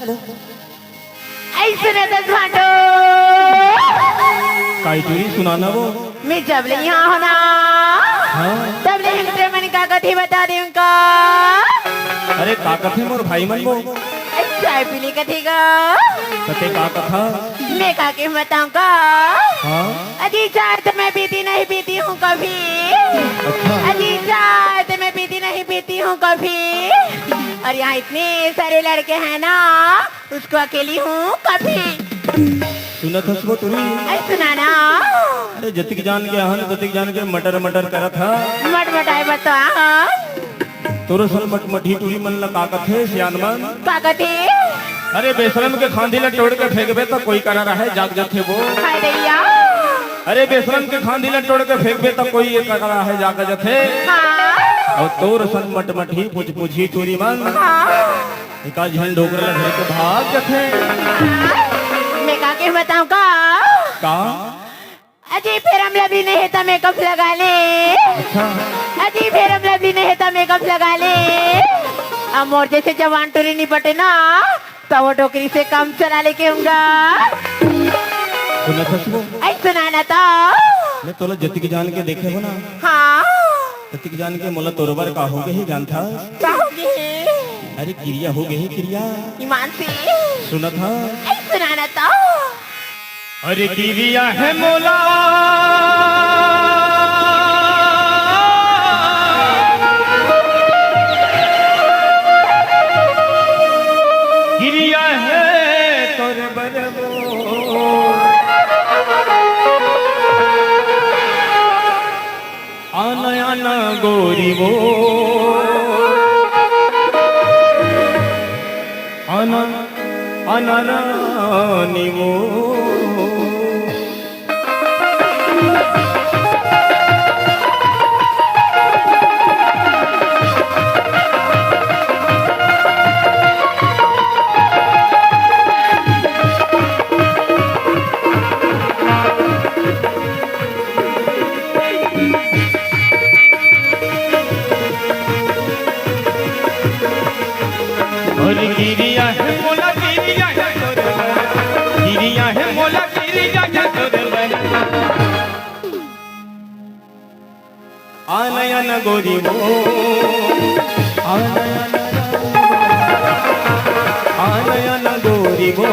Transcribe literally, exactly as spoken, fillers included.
Hello. ऐ सुनत हस भांटो? काई टूरी, सुना ना वो। मैं जब ले इहाँ हँव ना, हाँ? तब ले हमर मन का कथे बता देवँव का? अरे का कथे मोर भाई मन वो? ऐ चाय पीने कथे गा। कथे का कथा? मैं का के बतावँव का? हाँ? अजी चाय तो मैं पीती नहीं पीती हूँ कभी। अच्छा। अजी चाय तो मैं पीती नहीं पीती हूँ कभी। और यहाँ इतने सारे लड़के हैं ना, उसको अकेली हूँ कभी। सुनत हस वो टूरी? ऐ सुना ना। अरे जतिक जान के आहन, ततिक जान के मटर मटर करत हा। मट मटाए बता। तोर असन मटमटही टूरी मन ला का कथे सियान मन? का कथे? अरे बेसरम के खांधी ला टोड़ के फेंकबे त कोई करा रहे जाग जथे वो। हाय दैया। अरे बेसरम के खांधी ला टोड़ के फेंकबे त कोई ये करा रहे जाग जथे। हाँ। अउ तोर असन मटमटही पुचपुचही टूरी मन। हाँ। एका झन डोकरा ला धर के भाग जथे। मैं का के बतावँव का? का? अजी फेरम लवली नहीं हे त मेकअप लगा ले। अच्छा। अजी फेरम लवली नहीं हे त मेकअप लगा ले। अब मोर जैसे जवान टूरी नहीं पटे ना, त वो डोकरी से काम चला लेके हूँगा। सुनत हस वो? ऐ सुना ना तो। मैं तोला जतिक जान के देखे हँव ना। हाँ। ततिक जान के मोला तोर बर का हो गे हे जानथस? का हो गे हे? अरे किरिया हो गे हे किरिया। ईमान से। सुनत हा? ऐ सुना ना तो। अरे किरिया हे मोला, किरिया हे तोर बर वो। आना आना गोरी वो, आना आना रानी वो। अरे किरिया हे मोला, किरिया हे तोर बर। किरिया हे मोला, किरिया हे तोर बर। आना आना गोरी वो, आना आना रानी वो। आना आना गोरी वो,